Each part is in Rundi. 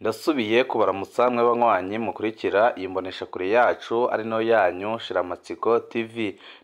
Ndasubiye kubaramutsa mwe banywanyi mukurikira iyi mboneshakure yacu ari nayo yanyu Shiramatsiko TV.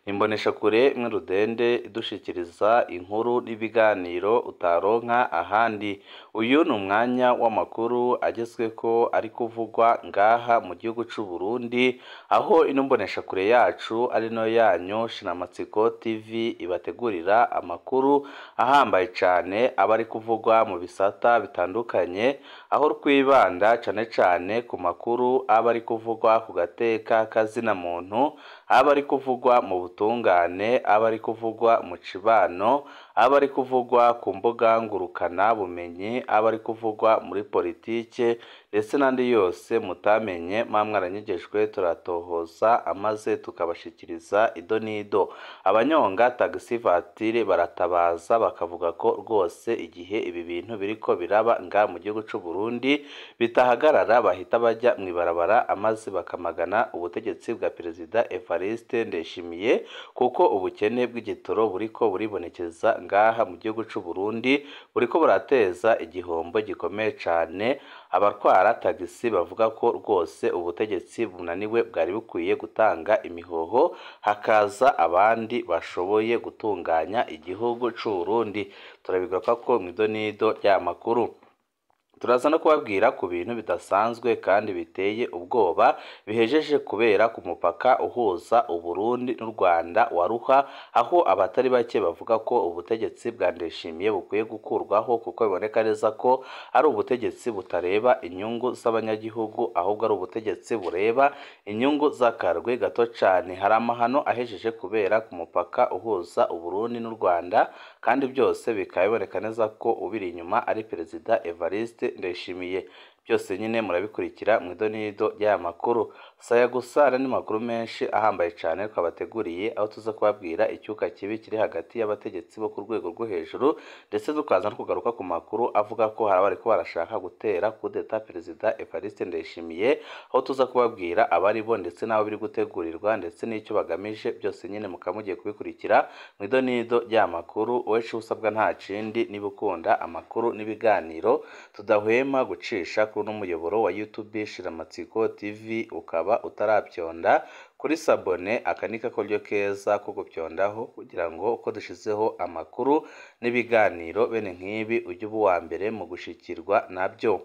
Ni imboneshakure imwe rudende idushikiriza inkuru n'ibiganiro utaronka ahandi. Uyu ni umwanya w'amakuru agezweko ari kuvugwa ngaha mu gihugu c'u Burundi, aho ino mboneshakure yacu ari nayo yanyu Shiramatsiko TV ibategurira amakuru ahambaye cane aba ari kuvugwa mu bisata bitandukanye, aho twibanda cane cane ku makuru aba ari kuvugwa ku gateka kazina muntu, aba ari kuvugwa mu butungane, aba ari kuvugwa mu cibano, aba ari kuvugwa ku mbuga ngurukana bumenyi, aba ari kuvugwa muri politike ndetse n'andi yose mutamenye muba mwaranyegejwe turatohoza amaze tukabashikiriza ido n'ido. Abanyonga tagisi vatiri baratabaza bakavuga ko rwose igihe ibi bintu biriko biraba nga mu gihugu c'u Burundi bitahagarara bahita bajya mw'ibarabara amaze bakamagana ubutegetsi bwa Perezida Evariste Ndayishimiye, kuko ubukene bw'igitoro buriko buribonekeza ngaha mu gihugu c'u Burundi buriko burateza igihombo gikomeye cane. Abatwara tagisi bavuga ko rwose ubutegetsi bunaniwe bwari bukwiye gutanga imihoho hakaza abandi bashoboye gutunganya igihugu c'u Burundi. Turabigaruka ko mw'idonido ry'aya makuru. Turaza no kubabwira ku bintu bidasanzwe kandi biteye ubwoba bihejeje kubera ku mupaka uhuza Uburundi n'u Rwanda wa Ruhwa, aho abatari bake bavuga ko ubutegetsi bwa Ndayishimiye bukwiye gukurwaho kuko biboneka neza ko ari ubutegetsi butareba inyungu z'abanyagihugu, ahubwo ari ubutegetsi bureba inyungu z'akarwi gato cane. Hari amahano ahejeje kubera ku mupaka uhuza Uburundi n'u Rwanda, kandi byose bikaba biboneka neza ko ubiri inyuma ari Perezida Evariste Ndayishimiye. Byose nyine murabikurikira mu idonido ry'aya makuru. Saya gusa hari andi makuru menshi ahambaye cane twabateguriye, aho tuza kubabwira icyuka kibi kiri hagati y'abategetsi bo ku rwego rwo hejuru, ndetse tukaza no kugaruka ku makuru avuga ko hari abariko barashaka gutera kudeta Perezida Evariste Ndayishimiye, aho tuza kubabwira abari bo ndetse n'aho biri gutegurirwa ndetse n'icyo bagamije. Byose nyine mukaba mugiye kubikurikira mu idonido ry'aya makuru. Wowe ico usabwa nta kindi, niba ukunda amakuru n'ibiganiro tudahwema gucisha kuri uno muyoboro wa YouTube Shiramatsiko TV, ukaba utarabyonda kuri sabone, aka ni kakoryo keza ko gupyondaho kugira ngo uko dushizeho amakuru n'ibiganiro bene nk'ibi ujye uba uwa mbere mu gushikirwa nabyo.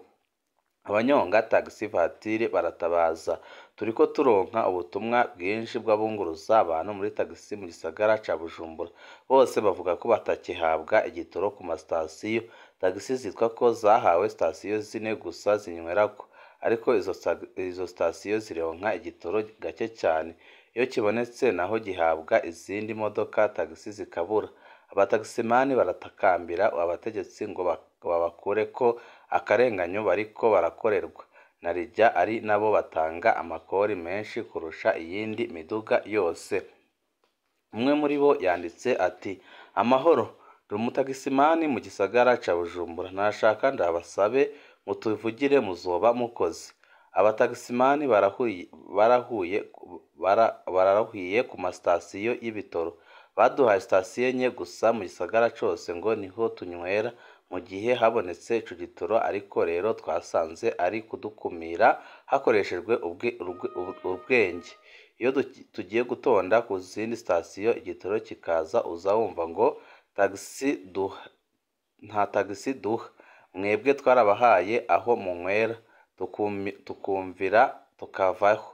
Abanyonga tagisi vatiri baratabaza. Turiko turonka ubutumwa bwinshi bw'abunguruza abantu muri tagisi mu gisagara ca Bujumbura. Bose bavuga ko batakihabwa igitoro ku masitasiyo. Tagisi zitwa ko zahawe sitasiyo zine gusa zinywerako, ariko izo sitasiyo zironka igitoro gake cyane. Iyo kibonetse naho gihabwa izindi modoka, tagisi zikabura. Abatagisimani baratakambira abategetsi ngo babakureko akarenganyo bariko barakorerwa, narirya ari nabo batanga amakori menshi kurusha iyindi miduga yose. Umwe muri bo yanditse ati: "Amahoro, ndi umutagisimani mu gisagara ca Bujumbura, nashaka ndabasabe mutuvugire muzoba mukoze. Abatagisimani barahuye ku masitasiyo y'ibitoro, baduhaye sitasiyo enye gusa mu gisagara cose ngo niho tunywera mu gihe habonetse ico gitoro, ariko rero twasanze ari kudukumira hakoreshejwe ubwenge. Iyo tugiye gutonda ku zindi sitasiyo igitoro kikaza, uza wumva ngo tagisi duha, nta tagisi duha, mwebwe twarabahaye aho munywera tukumvira tukavaho.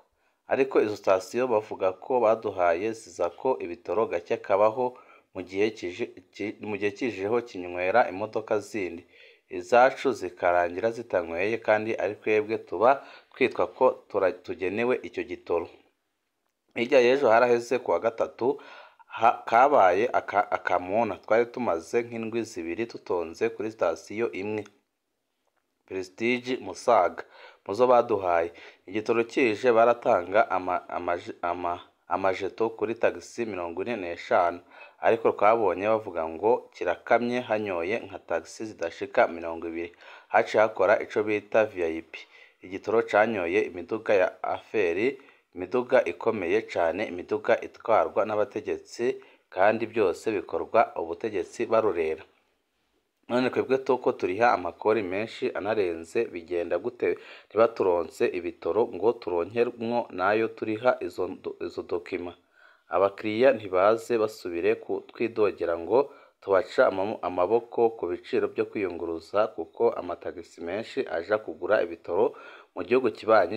Ariko izo sitasiyo bavuga ko baduhaye ziza ko ibitoro gake kabaho mu gihe kijeho kinywera imodoka zindi, izacu zikarangira zitanyweye kandi ari twebwe tuba twitwa ko tugenewe icyo gitoro. Hirya y'ejo haraheze kuwa gatatu kabaye akamuna, twari tumaze nk'indwi zibiri tutonze kuri sitasiyo imwe Prestige Musaga muzo baduhaye. Igitoro kije baratanga amajeto kuri tagisi 45, ariko twabonye bavuga ngo kirakamye hanyoye nka tagisi zidashika 20. Haciye hakora ico bita VIP. Igitoro canyoye imiduga ya aferi, imiduga ikomeye cane, imiduga itwarwa n'abategetsi, kandi byose bikorwa ubutegetsi barorera. None twebwe tuko turiha amakori menshi anarenze, bigenda gute ntibaturonse ibitoro ngo turonkermwo nayo turiha izo documents? Abakiriya ntibaze basubire kutwidogera ngo tubaca amaboko ku biciro byo kwiyunguruza, kuko amatagisi menshi aja kugura ibitoro mu gihugu kibanyi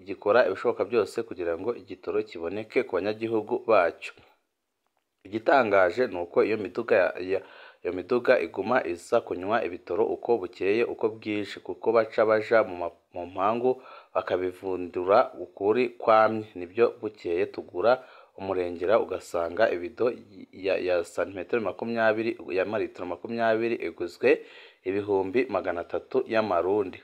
gikora ibishoboka byose kugira ngo igitoro kiboneke ku banyagihugu bacyo. Igitangaje ni uko iyo miduga iguma iza kunywa ibitoro uko bukeye uko bwije, kuko baca baja mu mpangu bakabivundura ukuri kwamye. Nibyo bukeye tugura umurengera ugasanga ibido ya santimetero 20 ya maritiro 20 iguzwe 300,000 y'amarundi.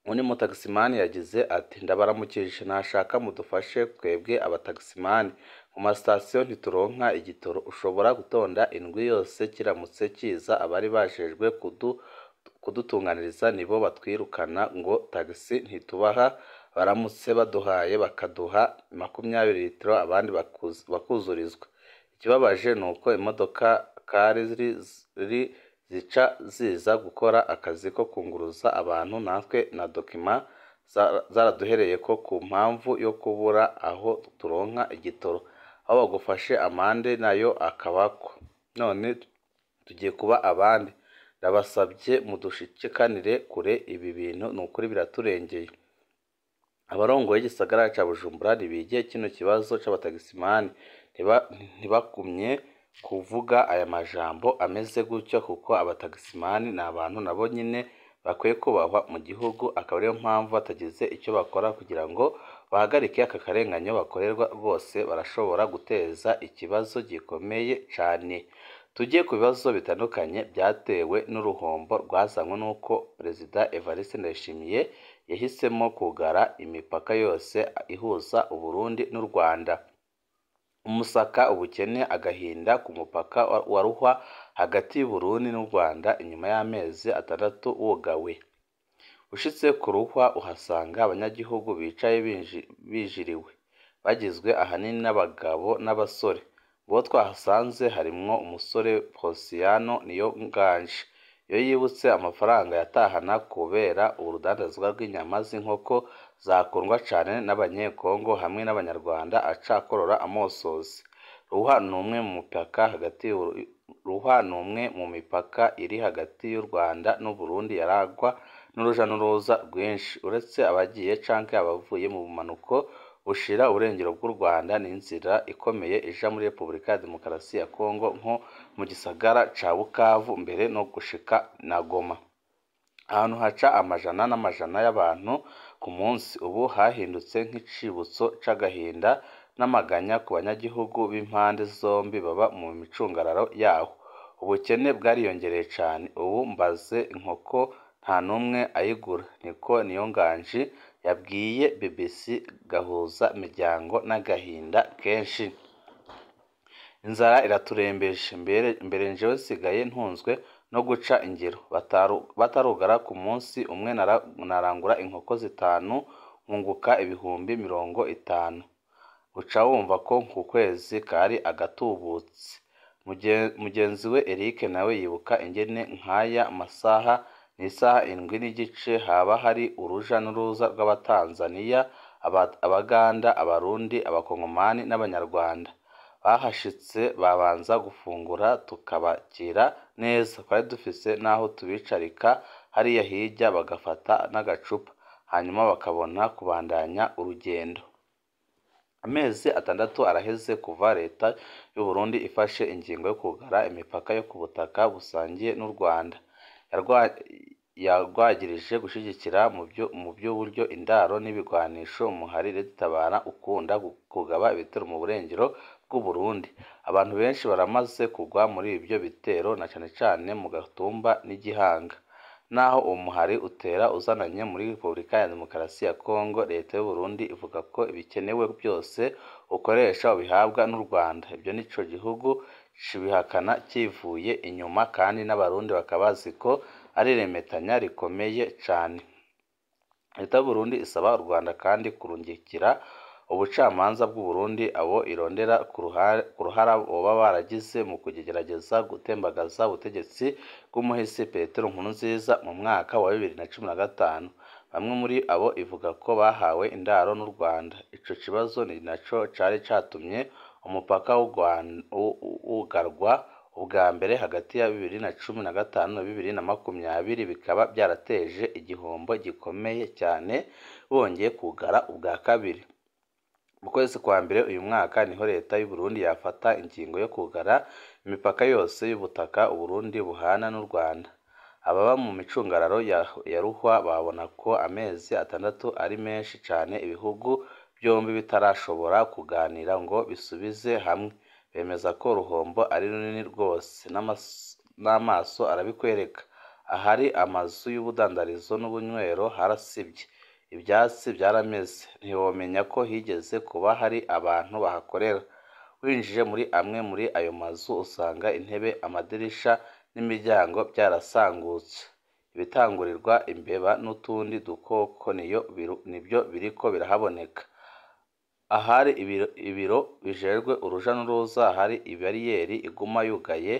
Undi mutagisimani yagize ati: ndabaramukije, nashaka mudufashe twebwe abatagisimani mu masitasiyo ntituronka igitoro, ushobora gutonda indwi yose kiramutse kiza, abari bajejwe kudutunganiriza nibo batwirukana ngo tagisi ntitubaha, baramutse baduhaye bakaduha 20 litiro abandi bakuzurizwa. Ikibabaje ni uko imodoka kari ziri zica ziza gukora akazi ko kunguruza abantu, natwe na documents zaraduhereye ko ku mpamvu yo kubura aho turonka igitoro, aho bagufashe amande nayo akabako, none tugiye kuba abandi. Ndabasabye mudushikanire kure ibi bintu, ni ukuri biraturengeye. Abarongoye igisagara ca Bujumbura ntibige kino kibazo c'abatagisimani, ntibagumye kuvuga aya majambo ameze gutyo, kuko abatagisimani ni abantu nabo nyine bakwiye kubahwa mu gihugu, akaba ariyo mpamvu batagize icyo bakora kugira ngo bahagarike aka karenganyo bakorerwa, rwose barashobora guteza ikibazo gikomeye cane. Tujye ku bibazo bitandukanye byatewe n'uruhombo rwazanywe n'uko Perezida Evariste Ndayishimiye yahisemo kugara imipaka yose ihuza Uburundi n'u Rwanda. Umusaka, ubukene, agahinda ku mupaka wa Ruhwa hagati y'Uburundi n'u Rwanda inyuma y'amezi 6 wugawe. Ushitse ku Ruhwa uhasanga abanyagihugu bicaye bijiriwe, bagizwe ahanini n'abagabo n'abasore. Bo twahasanze harimwo umusore Posiyano Niyonganje. Iyo yibutse amafaranga yatahana kubera urudandazwa rw'inyama z'inkoko zakundwa cane n'abanyekongo hamwe n'abanyarwanda, aca akorora amosozi. Ruhwa ni umwe mu mipaka iri hagati y'u Rwanda n'Uburundi yarangwa n'uruja n'uruza rwinshi, uretse abagiye canke abavuye mu bumanuko bushira uburengero bw'u Rwanda n'inzira ikomeye ija muri Repubulika ya Demokarasi ya Kongo nko mu gisagara ca Bukavu mbere no gushika na Goma. Ahantu haca amajana n'amajana y'abantu ku munsi, ubu hahindutse nk'icibutso c'agahinda n'amaganya ku banyagihugu b'impande zombi baba mu micungararo yaho. Ubukene bwariyongereye cane, ubu mbaze inkoko nta n'umwe ayigura, niko Niyonganje yabwiye BBC Gahuza Miryango n'agahinda kenshi. Inzara iraturembeje, mbere njewe nsigaye ntunzwe no guca ingero, batarugara ku munsi umwe narangura inkoko 5 nkunguka 50,000, uca wumva ko ku kwezi kari agatubutse. Mugenzi we Eric nawe yibuka ingene nk'aya masaha ni isaha 7:15 haba hari uruja n'uruza rw'Abatanzaniya, Abaganda, Abarundi, Abakongomani n'Abanyarwanda. Bahashitse babanza gufungura tukabakira neza, twari dufise n'aho tubicarika hariya hirya bagafata n'agacupa, hanyuma bakabona kubandanya urugendo. Amezi 6 araheze kuva leta y'u Burundi ifashe ingingo yo kugara imipaka yo ku butaka busangiye n'u Rwanda. Yagwagirije gushigikira mu by'uburyo indaro n'ibigwanisho umuhari Red-Tabara ukunda kugaba ibitero mu burengero bw'u Burundi. Abantu benshi baramaze kugwa muri ibyo bitero na cane cane mu Gatumba n'Igihanga. Naho uwo muhari utera uzananye muri Repubulika ya Demokarasi ya Kongo, leta y'u Burundi ivuga ko ibikenewe byose ukoresha ubihabwa n'u Rwanda. Ibyo nico gihugu cibihakana kivuye inyuma, kandi n'Abarundi bakaba bazi ko ari iremetanya rikomeye cane. Leta y'u Burundi isaba u Rwanda kandi kurungikira Ubucamanza bw'u Burundi abo irondera ku ruhara boba baragize mu kugerageza gutembagaza ubutegetsi bw'umuhisi Petero Nkurunziza mu mwaka wa 2015. Bamwe muri abo ivuga ko bahawe indaro n'u Rwanda. Ico kibazo ni naco cari catumye umupaka wugarwa ubwa mbere hagati ya 2015 na 2020, bikaba byarateje igihombo gikomeye cyane bongeye kugara ubwa kabiri. Mu kwezi kwa mbere uyu mwaka niho leta y'u Burundi yafata ingingo yo kugara imipaka yose y'ubutaka u Burundi buhana n'u Rwanda. Ababa mu micungararo ya Ruhwa babona ko amezi 6 ari menshi cane ibihugu byombi bitarashobora kuganira ngo bisubize hamwe. Bemeza ko uruhombo ari runini rwose, n'amaso arabikwereka. Ahari amazu y'ubudandarizo n'ubunywero harasivye, ivyatsi vyarameze, ntiwomenya ko higeze kuba hari abantu bahakorera. Winjiye muri amwe muri ayo mazu usanga intebe, amadirisha n'imiryango byarasangutse. Ibitangurirwa imbeba n'utundi dukoko nibyo biriko birahaboneka. Ahari ibiro bijejwe uruja n'uruza hari ibariyeri iguma yugaye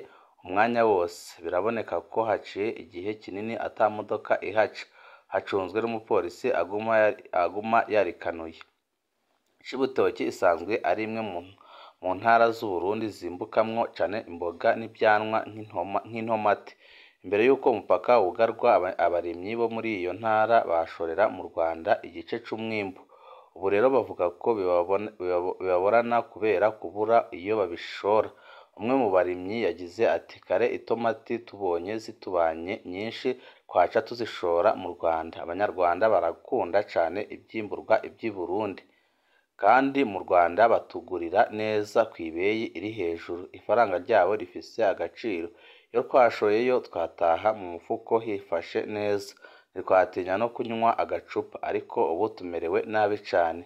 umwanya wose. Biraboneka ko haciye igihe kinini ata modoka ihaca. Hacunzwe n'umupolisi aguma yarikanuye. Cibitoke isanzwe ari imwe mu ntara z'u Burundi zimbukamwo cane imboga n'ivyanwa nk'intomati. Imbere y'uko umupaka wugarwa, abarimyi bo muri iyo ntara bashorera mu Rwanda igice c'umwimbu. Ubu rero bavuga ko bibaborana kubera kubura iyo babishora. Umwe mu barimyi yagize ati: "Kare itomati tubonye zitubanye nyinshi twaca tuzishora mu Rwanda. Abanyarwanda barakunda cane ivyimburwa vy'i Burundi, kandi mu Rwanda batugurira neza kw'ibeyi iri hejuru. Ifaranga ryabo rifise agaciro. Iyo twashoyeyo twataha mu mufuko hifashe neza, ntitwatinya no kunywa agacupa, ariko ubu tumerewe nabi cane."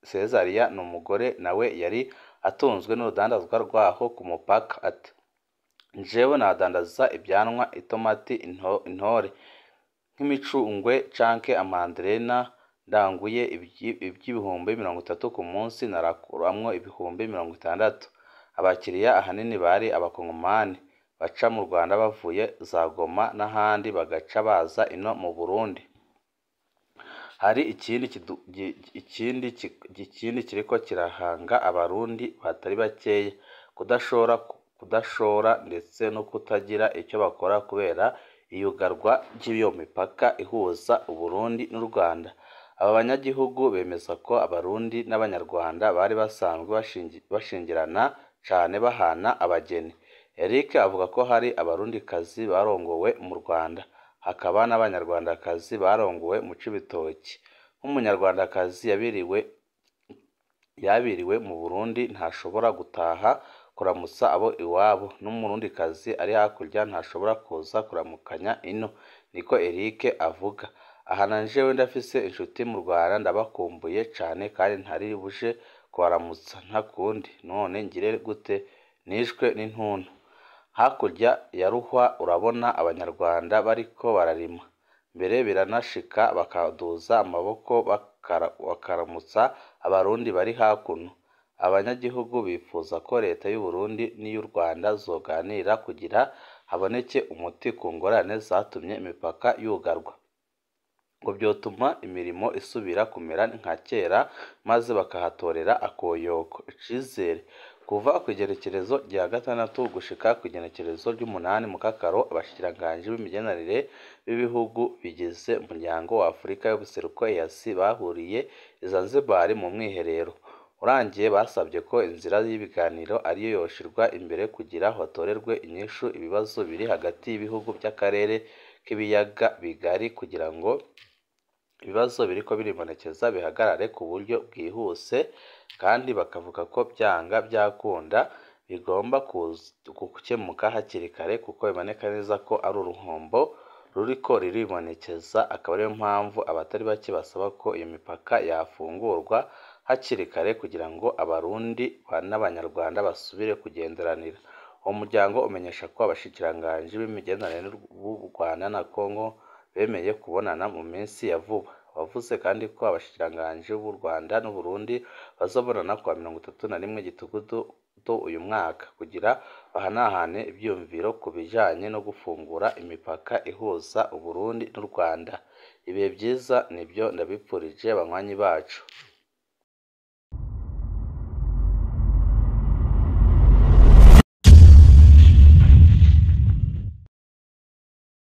Sezariya ni umugore nawe yari atunzwe n'urudandazwa rwaho ku mupaka. Ati: "Jewe nadandaza ivyanwa, itomati, intore nk'imicungwe canke amanderena. Ndanguye ivy'ibihumbi 30 ku munsi narakuramwo ibihumbi 60. Abakiriya ahanini bari abakongomani baca mu Rwanda bavuye za Goma n'ahandi bagaca baza ino mu Burundi. Hari ikindi kiriko kirahanga abarundi batari bakeya, kudashora ndetse no kutagira icyo bakora kubera iyugarwa ry'iyo mipaka ihuza Uburundi n'u Rwanda. Aba banyagihugu bemeza ko abarundi n'abanyarwanda bari basanzwe bashingirana cane bahana abageni. Eric avuga ko hari abarundikazi barongowe mu Rwanda, hakaba n'abanyarwandakazi barongowe mu Cibitoke. Nk'umunyarwandakazi yabiriwe mu Burundi ntashobora gutaha kuramutsa abo iwabo, n'umurundikazi ari hakurya ntashobora kuza kuramukanya ino, niko Eric avuga. Aha na jewe ndafise inshuti mu Rwanda, ndabakumbuye cane kandi ntari buje kubaramutsa, ntakundi none ngire gute, nishwe n'intuntu. Hakurya ya Ruhwa urabona abanyarwanda bariko bararima, mbere biranashika bakaduza amaboko bakaramutsa abarundi bari hakuno. Abanyagihugu bifuza ko leta y'u Burundi n'iy'u Rwanda zoganira kugira haboneke umuti ku ngorane zatumye imipaka yugarwa. Ngo vyotuma imirimo isubira kumera nka kera maze bakahatorera akoyoko. Icizere kuva kw'igenekerezo rya 6 gushika kw'igenekerezo ry'8 Mukakaro, abashikiranganji b'imigenderanire b'ibihugu bigize umuryango wa Afurika y'ubuseruko EAC bahuriye i Zanzibar mu mwiherero urangiye. Basabye ko inzira y'ibiganiro ariyo yoshirwa imbere kugira hatorerwe inyishu ibibazo biri hagati y'ibihugu by'akarere k'ibiyaga bigari, kugira ngo ibibazo biriko biribonekeza bihagarare ku buryo bwihuse, kandi bakavuga ko byanga byakunda bigomba gukemuka hakiri kare kuko biboneka neza ko ari uruhombo ruriko ruribonekeza. Akaba ariyo mpamvu abatari bake basaba ko iyo mipaka yafungurwa hakiri kare kugira ngo abarundi n'abanyarwanda basubire kugenderanira. Uwo muryango umenyesha ko abashikiranganji b'imigenderanire b'u Rwanda na Congo bemeye kubonana mu minsi ya vuba. Wavuze kandi ko abashikiranganji b'u Rwanda n'Uburundi bazobonana kuwa 31 Gitugutu uyu mwaka kugira bahanahane ivyiyumviro ku bijanye no gufungura imipaka ihuza Uburundi n'u Rwanda. Ibihe vyiza nivyo ndabipfurije banywanyi bacu.